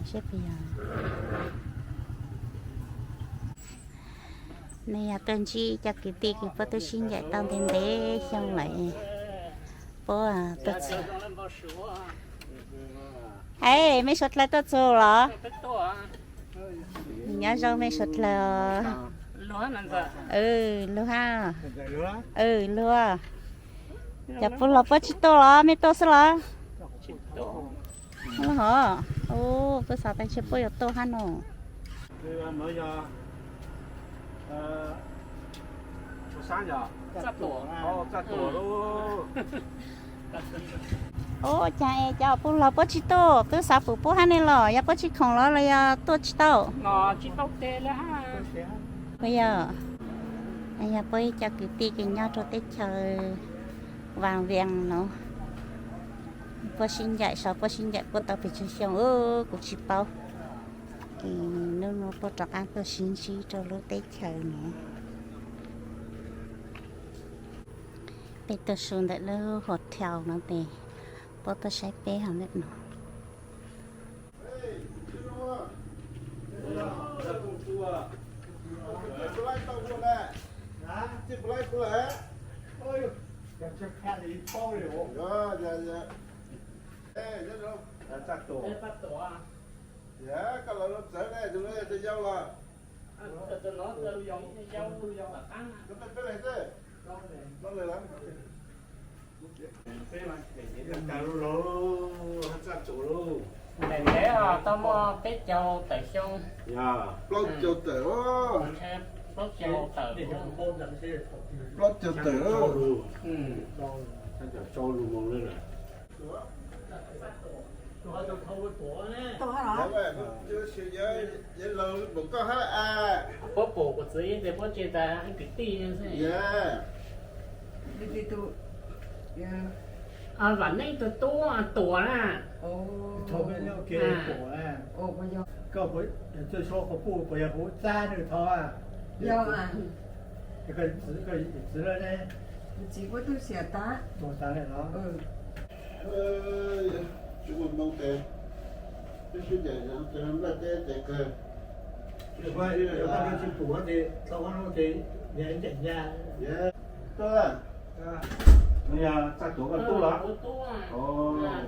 Seb puas yog. Nej yog tuaj ntsib cov kwv tij kws puab twb sib ncaim tau ntev ntev xyoo lawm, puab tuaj txug. Es mej suav dlawg tuaj txug los? Nyob zoo mej suav dlawg. Luag hab. Luag. Cov puj laug puab tsi tuaj los mej tuaj xwb los? Hov, puab xav tas ntshe puab yuav tuaj hab no. Ua cas es cov puj laug puab tsi tuaj, twb xav pum puab hab ne los yog puab tsi khoom los los yog tuaj tsi tau? Puas yog? Yog puab ib co kwv tij kws nyob rau teb chaws Vas Vias no, puab sib ncaim saum, puab sib ncaim puab tau pes tsawg xyoo kuv tsi paub. Ces hnub no puab rov qab tuaj sib ntsib rau lub teb chaws no. Peb tuaj su ntawm lub hotel no ces puab tuaj saib peb hov ntawm no. Ntev ntev os, tau muaj peb caug tawm xyoo. Plaub caug tawm, plaub caug tawm, plaub caug tawm. Puab pum kuv txiv ces puab tsis tas kwv tij xwb. Vam Neeb tus tub Tuam na. Txiv puab tub Xiam Tav. Tsis muaj hmoo tes, peb sib ncaim, Nplaj teb tes kawg. Tsis pum ces tau no ces ncaim ncaj. Tuaj, yog Txaj Tuam koj tub los?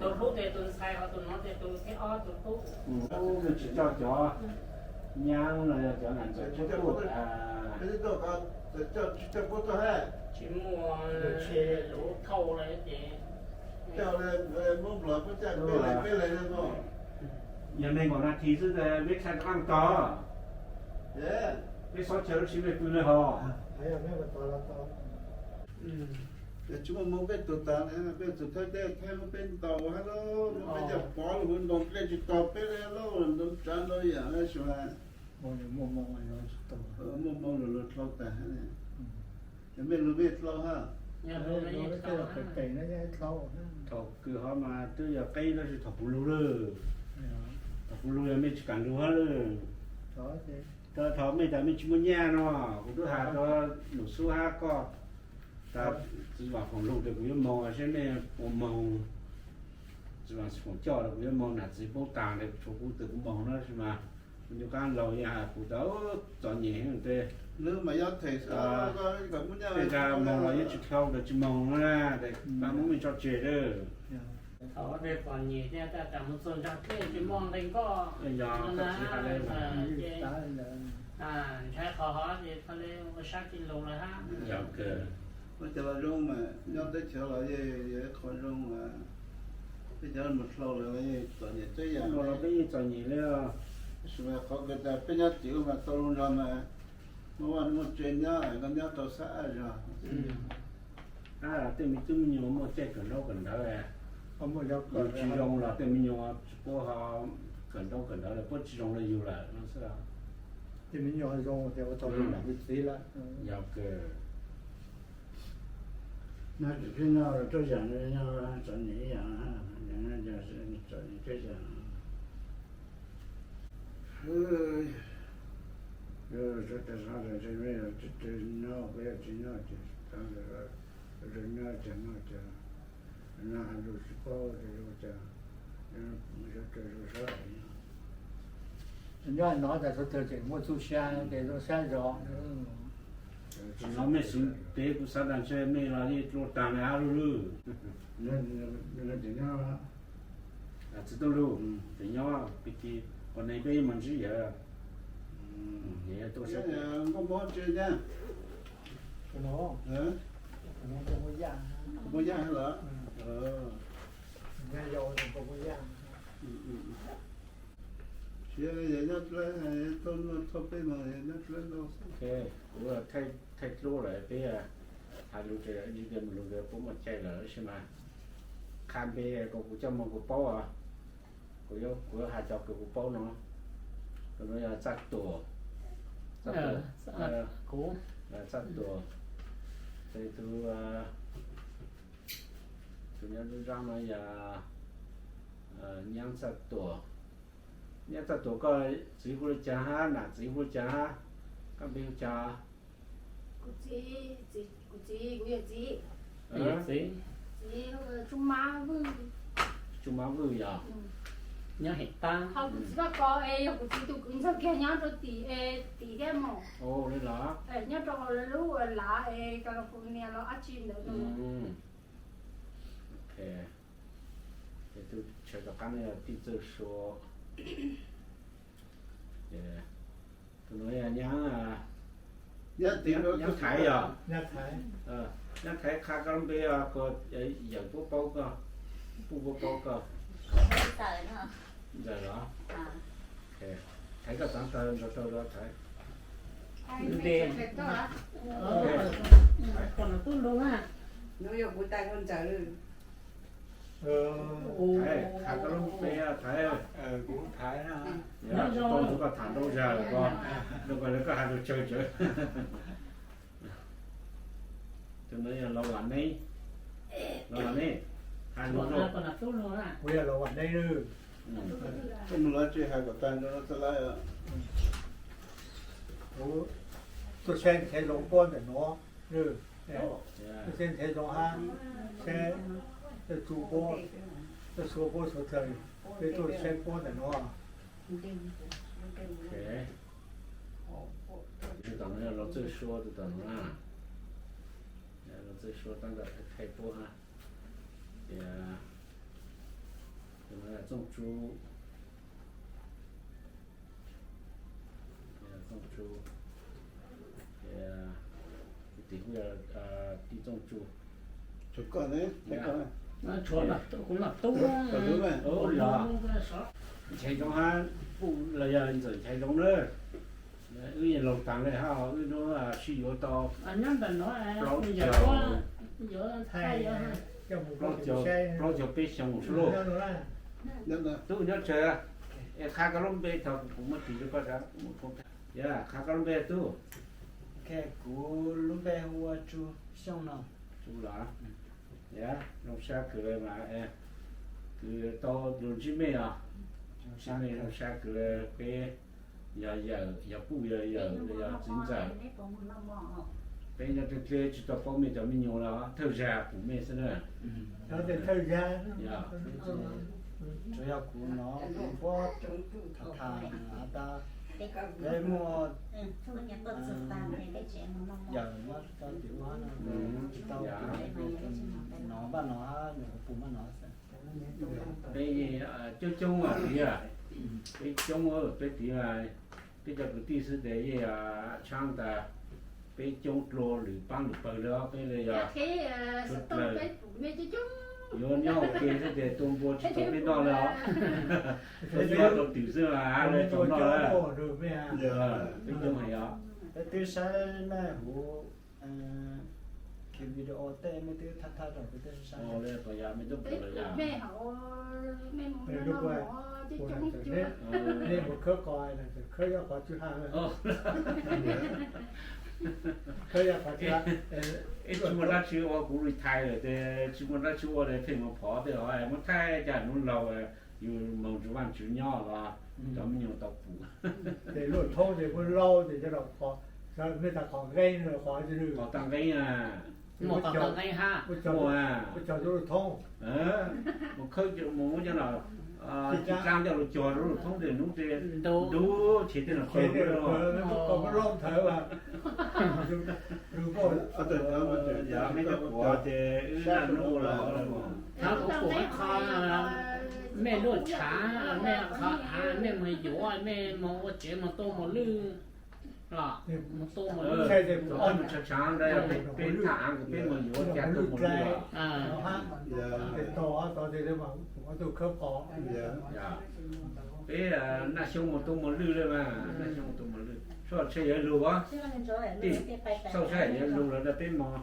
Tus hlub ces tus ntxhais, ho tus no ces tus thib ob tus tub. Tsis coj cov nyab los yog cov nam ntxawm tuaj? Tsis muaj, luv thauj lawm ces coj Hmoob Nplog puab caj peb leeg peb leeg no. Yog neeg npaum no thiab xwb tes peb txhaj rov qab tog. Peb xob chaw lub tsis pw le hos. Yog tsis muaj hmoo peb tug tas, peb tug thawb teb thawb lub peb ntaus hab lauj, peb coj pov lug ntaus dlej tsis tau peb le lauj, ntaus tsav ntaus yam le sua. Muaj hmoo lug lug dlhau tas hab. Yog mej lug mej dlhau hab. Thaum kws hov mas twb yog qeb tab sis thaum kuv lug lawm. Thaum kuv lug yog mej tsis kam lug hab lawm. Thaum mej tas mej tsis muaj nyaj no, kuv twb has rua Num Xub hab koj tas, txiv Vam Foom lug tes kuv yuav moog, seb mej puas moog. Txiv Vam Foom coj kuv yuav moog, nam txiv paub taag tes tshuav kuv tes kuv moog na, tab sis mas kuv nyuam qab laug, yog has kuv tas txom nyem heev tes. Lug mas yog them, tej nqaa moog los yeej tsis dlhau tes tsis moog na, tes pab muab mej tso tseg lawm. Thaum tes txom nyem thiab tas mus txug nraag dlej tsis muaj nqe nkoj. Yog koj txiv has le, ntshai qhov hov ces txhaj le ua sab tsis lug lawm hab. Yog kawg. Muab cov los zoo mas nyob teb chaws los yeej yog ib qho zoo mas, peb cov mus dlhau lawm los yeej txom nyem teb yam. Los peb yeej txom nyem le. Tab sis mas qhov kws tas peb nyob tim ub mas tau lug nrog mas muaj vaj muaj tse nyob, koj nyob tau xab ab zog. Ab, tej me tub me nyuam muaj caij kawm ntaub kawm ntawv, yus tsis zoo los tej me nyuam tsis paub ho kawm ntaub kawm ntawv lawm, puab tsis zoo le yus lawm no xwb. Tej me nyuam zoo tias ua tau nam txiv lawm. Yog kawg. Nyob tsis pib nyob rau yaam, nyob txom nyem ib yaam, txom nyem peb yaam. Sawv daws ntshe nyob, peb yuav tsis nyob ces nyob ces nyob ces nyob ces, nyob has lus tsis paub ces ua cas, sawv daws zoo sab nyob. Nyob no tas sawv daws tseem muaj txuj siab ces zoo siab zog. Tsis no mej siv peb kuv xav tas ntshe mej los yeej dlua taag na lub lwj. Txiv Tooj Lug, tseem nyob pig kig, qhov no peb yeej mas ntsib yawg. Nkauj Mob tsev na. Nkauj Mob Yaj lawm. Siab yog nyob dleb, tau noj tau peb mas yog nyob dleb ntau xwb. Kuv thaij dlub lawm peb hais lus tias ib ntsis tias mus lus tias puab muaj cai lawm tab sis mas qha npe kom kuv coj moog kuv paub os. Kuv yuav, kuv yuav hais cov kws kuv paub no. Tus no yog Txaj Tuam. Txaj Tuam. Txaj Tuam. Ces tus, tus nyob lub zab no yog Nyaab Txaj Tuam. Nyaab Txaj Tuam, koj txiv hu li cas hab, nam txiv hu li cas hab, koj npe hu cas? Kuv txiv, kuv txiv, kuv yawm txiv, txiv Tsu Mab Vwj. Tsu Mab Vwj yog? Nyob hem tab. Ho kuv txiv Vaj Kos es yog kuv txiv tus kwv ntxawg kiag nyob rau tim, tim thiab mog. Li los? Nyob rau lub lav es California los dab tsi ntawd no. Ok. Ces tus tsawg tom qab no yog Tij Txawj Sua. Tus no yog Nyab, Nyab Thaiv yog? Nyab Thaiv qha koj lub npe, kuv yawm puab paub koj, puj puab paub koj. Ntxawm los? Thaiv koj txaav taw nrog rau Thaiv. Thaiv, qha koj lub npe Thaiv. Kuv Thaiv. Tau koj tham ntau zag lawm ko, koj hais lus tsawg tsawg. Tus no yog Laus Vam Neeb. Laus Vam Neeb, hais lus rau. Kuv yog Laus Vam Neeb. Koj mus lawv tsis hais kom tag nrho no txhaj lawm. Kuv tuaj saib Nchaiv Zoov puab ntawm nuav. Tuaj saib Nchaiv Zoov hab saib Txawj Tsu puab, Txawj Sua puab suav dlawg, peb tuaj saib puab ntawm nuav. Tus tom no yog Laus Txawj Sua, tus tom no na. Laus Txawj Sua tab tom qha puab hab. Ces tus no yog Txooj Tsu. Txooj Tsu. Ces tus tim hu yog Tij Txooj Tsu. Nchaiv Zoov hab puj los yog Ntxawm Nchaiv Zoov na. Wb yeej laug taag le hab, wb nub sib yuav tau plaub caug, plaub caug peb xyoo lawm. Tub nyob tsawg, es qha koj lub npe thaum kuv muab tis rau koj. Yog, qha koj lub npe tub. Kuv lub npe hu ua Tsu Xyooj no. Tsu los? Yog, zoo sab kawg mas, kws tau lug ntsib mej os. Ntsib mej zoo sab kawg, peb yog yawm, yog puj yog yawm, yog txiv ntxawm. Peb nyob dleb dleb tsis tau paub mej cov me nyuam los thawj zag pum mej xwb na. Thawj zag. Tsuas yog kuv no kuv puab tham tham has tas peb muaj yawm nyob rau tim ub hab no, tsis tau no npaj no hab, nyuam qhuav pum npaj no xwb. Peb coob coob tiag, peb coob, peb tiv, peb cov kwv tij xwb tes yeej tshaab tas peb coob dlua lwm paab lwm pawg le, peb le yog suav dlawg yuav nyob ua ke xwb tes tua npua tsis tau peb noj le os. Peb nyob rau twm xwb le tau noj le. Peb coob heev os. Peb twb saib mej huv video tej mej twb thaj thaj rau peb twb saib. Mej mus khawb qos, khawb yog qos tsw ha, khawb yog qos tsw ha. Tsis muaj dab tsi ua, kuv retire lawm tes tsis muaj dab tsi ua tes pheej mus phov tej os, muab thaij cas nuav laug yus moog tsua vaaj tswv nyob los cov me nyuam tau pum. Tes luaj thoob tes muaj laub tes cov los qos, mej tas qos nqeeb, qos qos tag nqeeb. Muaj qos tag nqeeb hab. Muaj cov luaj thoob. Mus khawb mus muab cov los Tsis tsaa coj lug cuag lub thoob tej nub tej ntub, ces tej no qw lug. Mej cov quav ces wb naj nub los. Thaum kuv pum qhov mej lub tshav, mej qhov av, mej moog yuav, mej moog ua tsev moog tuaj moog lwj los, moog tuaj moog lwj. Tshav tshav ntawd yog peb thaj av kuv peb moog yuav ca tuaj moog lwj los. Peb naj xyoo moog tuaj moog lwj le mas, naj xyoo moog tuaj moog lwj. Sub tshe yuav lug os, tij, sub tshe yuav lug los rau peb mog.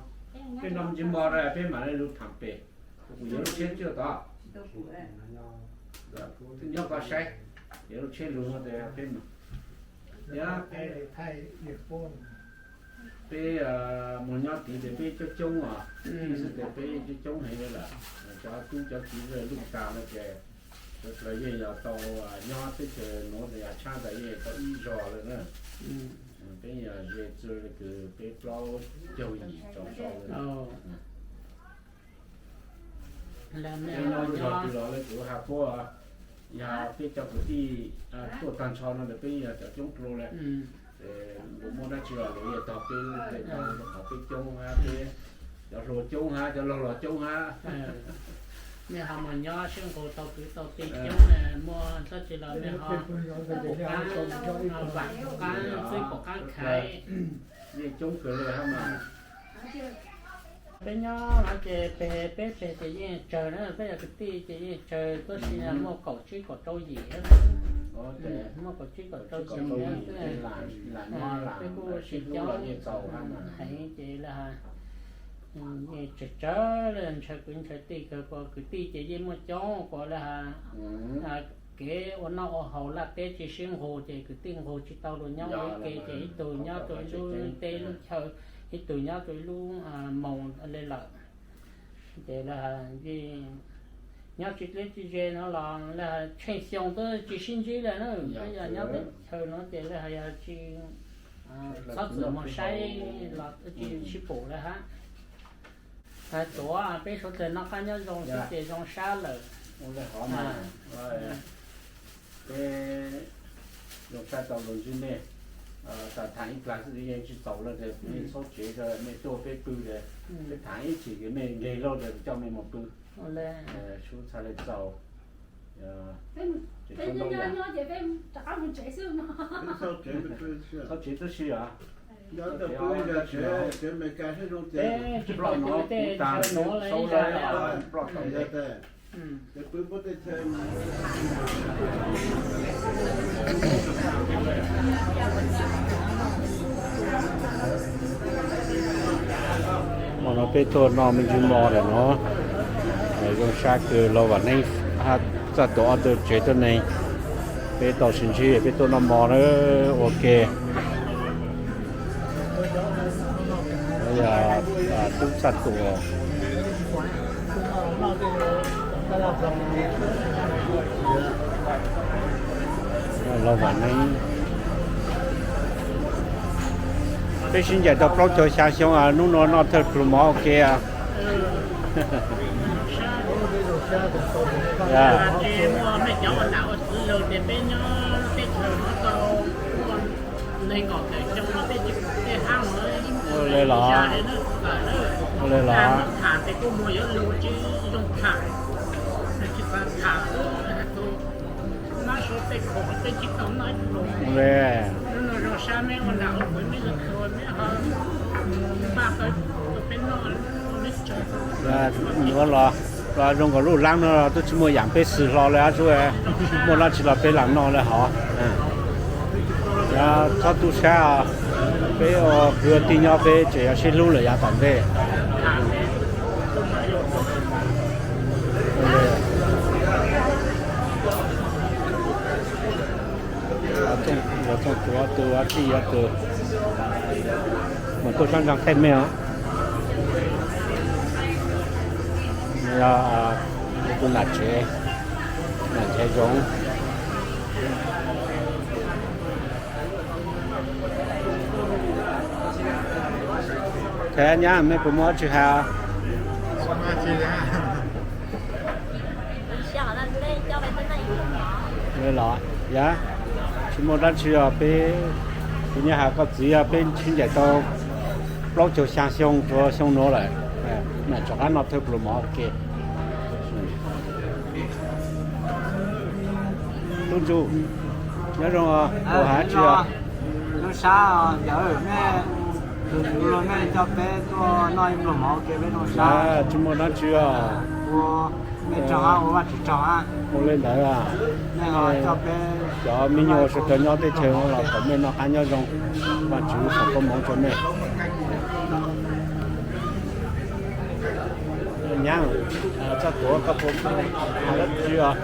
Peb noj tsis mog rau peb mam le lug thaam pem. Kuv yuav lub tsheb tsuj tod, nyob koj saib, yuav lub tsheb lug no tes peb mog. Yog peb moog nyob tid tes peb coob coob os, tij xwb tes peb coob coob heev le lawm. Cov tub cov kiv lwj tas no ces sawv dlawg yeej yog tau nyob teb chaws nuav tes yog tshab tas yeej tau ib zog le na. Peb yog ze txug kws peb plaub caug yim rau sau le. Peb nyob zog twg los le kuv has puab, yog peb cov kwv tij tuaj tag nrho no tes peb yog cov coob dlua le. Luag muaj dab tsi los luag yeej tog peb, qhov peb coob hab, peb cov hluas coob hab, cov laug los coob hab. Mej ho mus nyob sib nqus tau kwv tau tij coob, muaj dab tsi los mej ho pum qaab, vam pum qaab, txwb pum qaab khaiv. Yeej coob kawg le hab mas. Peb nyob no ces peg, peb peg ces yeej tsawg na, peb yog kwv tij ces yeej tsawg, tab sis muaj kaum tsib kaum rau yim. Muaj kaum tsib kaum rau yim, peb kuj sib coob heev ces le has, yeej tsawg tsawg le, ntshaw kwv ntshaw tij kawg, kuas kwv tij ces yeej muaj coob, kuas le has, kev ua noj ua haus laj teb tsis sib nqus ces kwv tij nqus tsis tau luag nyob ua ib ke ces ib tug nyob rau ib lub teb lub chaw, ib tug nyob rau ib lub moos le lawm. Ces le has, nyob tsis dleb tsis ze no los le has tsheej xyoo twb tsis sib ntsib le na, twb yog nyob teb chaws no ces le has yog tsis txhob txwm moog saib los tsis sib pum le hab. Tuav peb suav dlawg noj qab nyob zoo xwb ces zoo sab lawm. Peb zoo sab tau lug ntsib mej, tas thaam ib plag xwb yeej tsis txaus le tes kuv yeej txhob tsev, mej tuaj peb pw le, peb thaam ib chim kws mej nkeeg lauj tes coj mej mus pw. Sub txhaj le txaus. Txhob tsev tub si os. Peb tsis ploj no kuv taag sau le ploj tau. Hmo no peb tuaj noj me ntsis mov lawm no, zoo sab kws Los Vam Neeb hab txaj tuam ob tug tsev tuab neeg, peb tau sib ntsib peb tuaj noj mov na, ua ke. Yog tub txaj tuam Los Vam Neeb. Peb sib ncaim tau plaub caug xya xyoo, hnub no noj thawj plug mov ua ke. Ua le los, ua le los. Ua le. Nuav los zoo nkaus lub laab no tub tsis muaj yaam peb xwm hlo le hab sub, muaj dlaab tsi los peb lam noj le hov. Txhob tu sab, peb ua kwv ua tij nyob peb tseem yuav sib hlub lawm yav tom ntej. Yuav txooj tug ob tug ob txij ob tug, mus tuaj sab ntsaa qeej mej os. Yog tus nam tsev, nam tsev zoov. Thov nyab, mej puas muaj dab tsi has? Los yog tsis muaj dab tsi os, peb, kuv nyob hais koj txiv, yog peb sib ncaim tau plaub caug xya xyoo, rau xyoo nuav lawm, mam rov qab noj thawj pluas mov ua ke. Tub Ntsuj, nyob zoo, ua hais dab tsi os? Zoo sab, yog mej, luag mej coj peb tuaj noj ib pluas mov ua ke, peb zoo sab. Tsis muaj dab tsi os. Ua mej tsaug, ua Vajtswv tsaug. Ua li ntawd, cov me nyuam sawv daws nyob teb chaws no los kom mej noj qab nyob zoo, Vajtswv foom koob hmoov rau mej. Nyab, txoj tuav koj puas hais dab tsi os?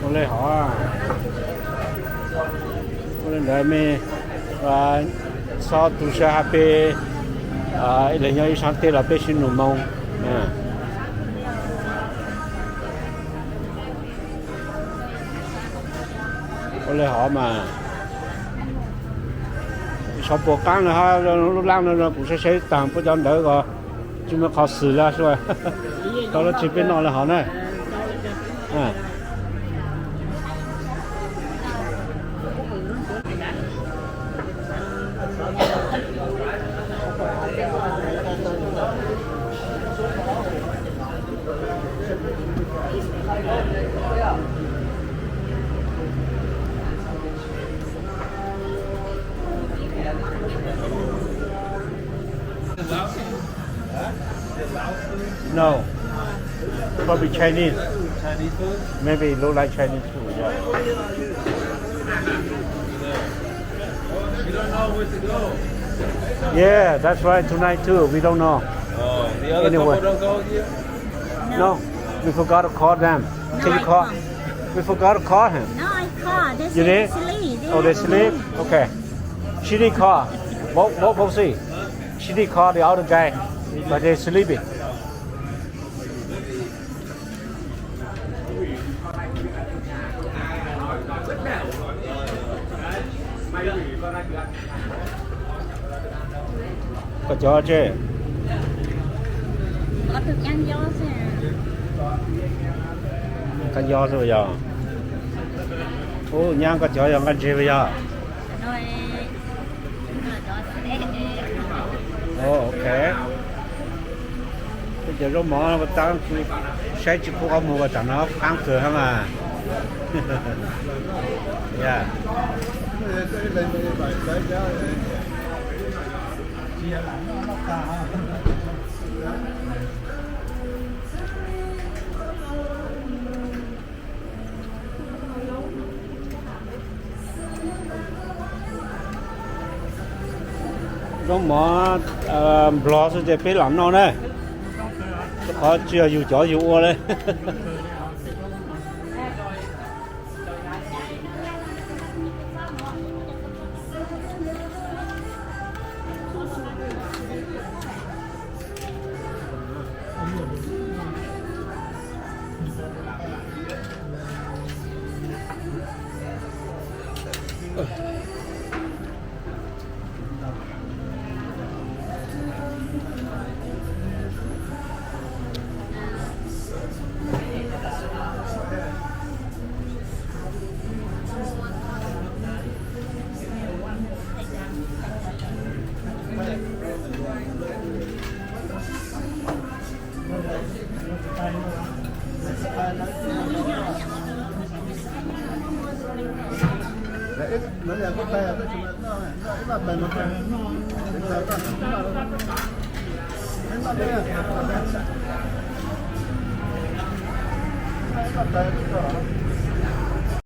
Ua li, ua li hov, ua li ntawd mej, txhob tu siab hab peb, ib leeg nyob ib sab teb los peb sib nug moo. Ua li hov mas, ib tsam puas qaab no hab, lub laj no kuv saib saib taag puab cov ntawd ko, tsis muaj qhov xwm li, tau dab tsi peb noj li hov na. No, probably Chinese. Maybe look like Chinese food. Yeah. Yeah, that's right. Tonight too, we don't know. Anyway. No, we forgot to call them. Can you call? We forgot to call him. No, I called. They said they sleep. Oh, they sleep? Okay. She did call. Both, both, both see. She did call the other guy, but they sleeping. Koj cov tse. Koj nco xwb yog. Ub, nyab koj cov yog nqaij ntseg puas yog? Ok. Peb cov zaub mov saib tsis khub qhov muag, tsam no qaab kawg hab mas. Zaub mov Nplog xwb ces peb lam noj na, rau qhov tsis yog yug cov yug ua li.